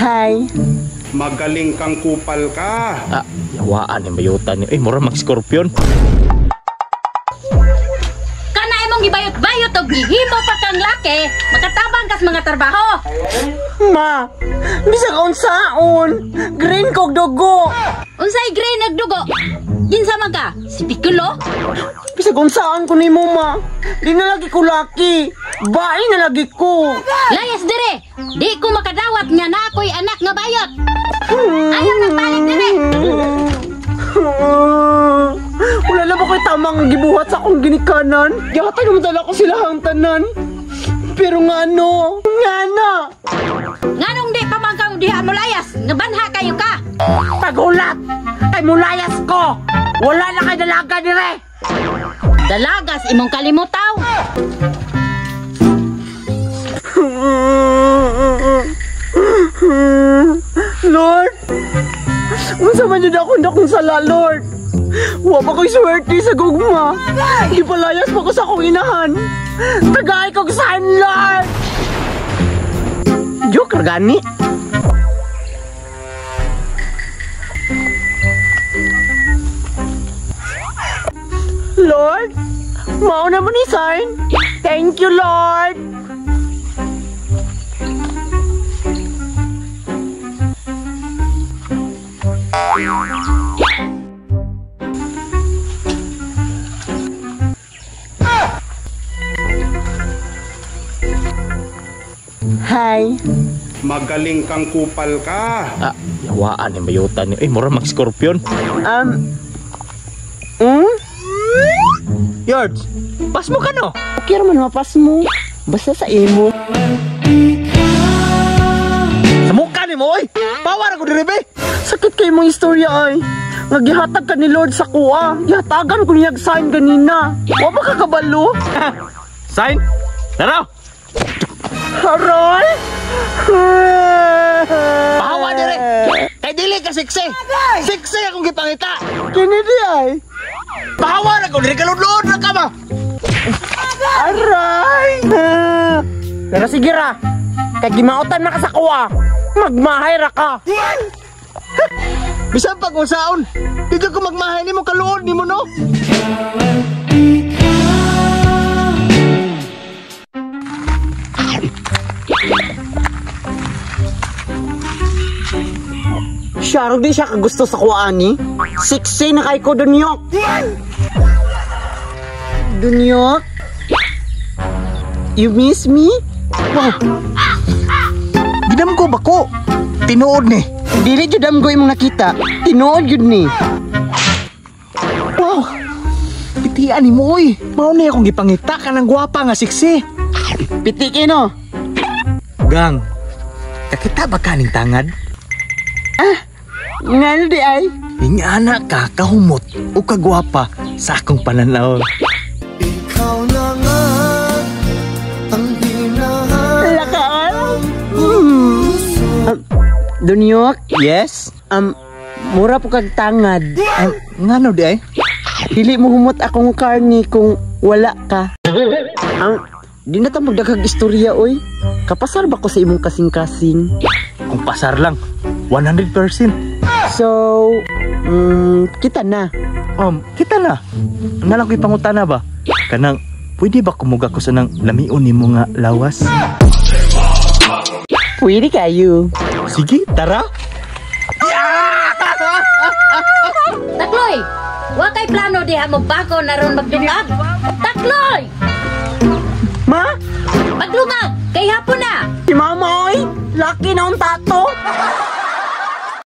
Hi. Magaling kang kupal ka. Ah, yawaan yung bayutan ni. Eh, mura mag scorpion. Kana imong gibayot-bayot og gihimo pa kang laki, makatabang kas mga trabaho. Ma, bisag unsaon, green kog dugo. Unsay green nagdugo? Kinsa man ka? Si Piccolo? Bisag unsaon ko nimo ma. Di na lagi ko laki. Bae na lagi ko. Layas dire. Di ko makadawat nga na ako'y anak nga bayot. Ayaw nang balik dire. Wala na ba ko'y tamang gibuhat sa akong ginikanan? Yata naman dala ko sila ang tanan. Pero nga no, nga na. Nganong di pa man kang diha mo layas? Nga banha kayo ka. Pagulat! Ay mulayas ko! Wala na kay dalaga dire! Dalagas imong kalimutaw. Lord! Unsa man yun ako nakong sala, Lord? Wa pa ko'y swerte sa gugma. Gipalayas pa ko sa akong inahan. Tagay kog sign, Lord! Joker gani. Lord, mao na mo ni sign. Thank you, Lord. Hi. Magaling kang kupal ka. Ah, yawaan yung bayutan ni. Eh, mura mag scorpion. Yards, pas mo ka no? Okay raman mapas mo. Basta sa imo. Sa mukha ni mo, oy! Pawar ako diri, be! Sakit kay mong istorya ay. Nga gihatag ka ni Lord sa kuha. Gihatagan ko niyag sign ganina. Wa ba ka kabalo? Sign? Tara! Aray! Pahawa dire! Kay dili ka siksi! Siksi akong gipangita! Kini di ay. Pahawa na ko diri kaludlood na ka ba? Aray! Pero sige ra. Kay gimautan na ka sa kuha. Magmahay ra ka. Bisan pag usaon, dito ko magmahay nimo kaluod nimo no. Siya di siya kagusto sa kuha ani. Siksi na kay ko dunyok. Dunyok? You miss me? Wow. Gidam ko bako. Tinuod ni. Dili jud amgo imong nakita. Tinuod jud ni. Wow. Pitian nimo oy. Mao ni akong gipangita kanang gwapa nga siksi. Piti kino. Gang. Kakita ba kaning tangad? Ah, ngano di ay? Ingana ka kahumot o kagwapa sa akong pananaw. Ikaw na nga ang hinahanap. Lakaan? Dunyok? Yes? Mura po kag tangad. Ngano di ay? Dili mo humot akong karni kung wala ka. Ang di na ta magdaghag istorya oy. Kapasar ba ko sa imong kasing-kasing? Kung pasar lang, 100%. So, kita na. Kita na. Nalang ko'y pangutana ba? Kanang, pwede ba kumuga ko sa nang lamion nimo nga lawas? Pwede kayo. Sige, tara. Takloy! Wa kay plano diha mo bago na ron magdungag. Takloy! Ma? Paglungag! Kay hapon na! Si mama oy! Laki na ang tato!